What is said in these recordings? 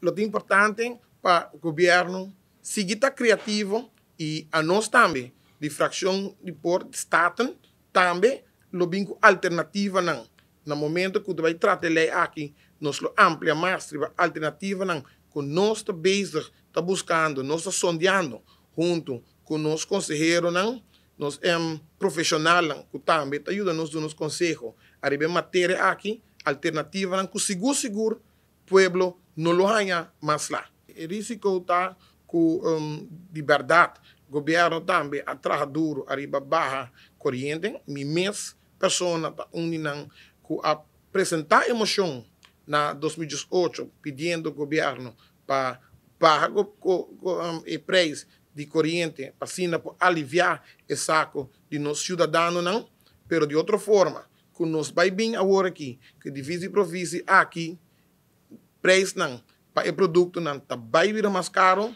Lo ta importante pa gobièrnu sigui ta kreativo i anos tambe di frakshon di por Staten tambe lo bin ku alternativanan. Na momento ku ta bai trata e lei aki nos lo amplia mas riba alternativanan ku nos ta bezig ta buskando, nos ta sondeando huntu ku nos konseheronan, nos profeshonalnan ku tambe ta yuda nos duna nos konseho ariba e materia aki, alternativanan ku sigur sigur pueblo no lo haña mas la. E risiko ta ku di bèrdat gobièrnu tambe a traha duru ariba baha koriente. Mi mes persona ta un di nan ku a presentá e moshon na 2018 pidiendo gobièrnu pa baha e preis di koriente pa asina por aliviá e sako di nos siudadanonan. Pero di otro forma ku nos bai bin awor aki ku e divisi provisi aki preisnan pa e produktonan ta bai bira mas karo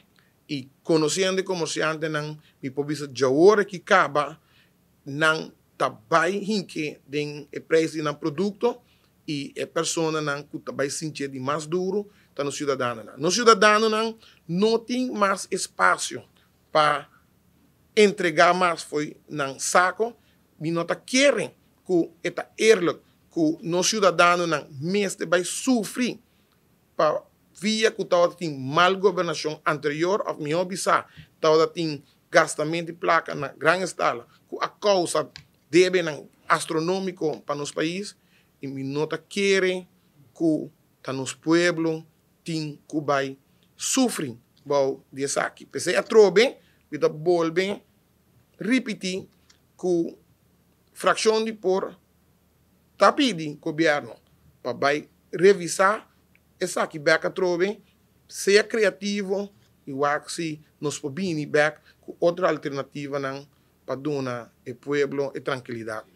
i konosiendo e komersiantenan mi por bisa djawor aki kaba nan ta bai hinke den e preis di nan produkto i e personanan ku ta bai sintié di mas duru ta nos siudadanonan. Nos siudadanonan no tin mas espasio pa entregá mas fo'i nan sako. Mi no ta kere ku e ta eerlijk ku nos siudadanonan mester bai sufri pa via ku tabata tin mal gobernashon anterior òf mihó bisá tabata tin gastamentu di plaka na gran eskala ku a kousa debenan astronómiko pa nos pais i mi no ta kere ku ta nos pueblo tin ku bai sufri bou di esaki. P'esei atrobe mi ta bolbe ripití ku frakshon di por ta pidi gobièrnu pa bai revisá esaki bèk atrobe, sea kreativo i wak si nos por bini bèk ku otro alternativanan pa duna e pueblo e trankilidat.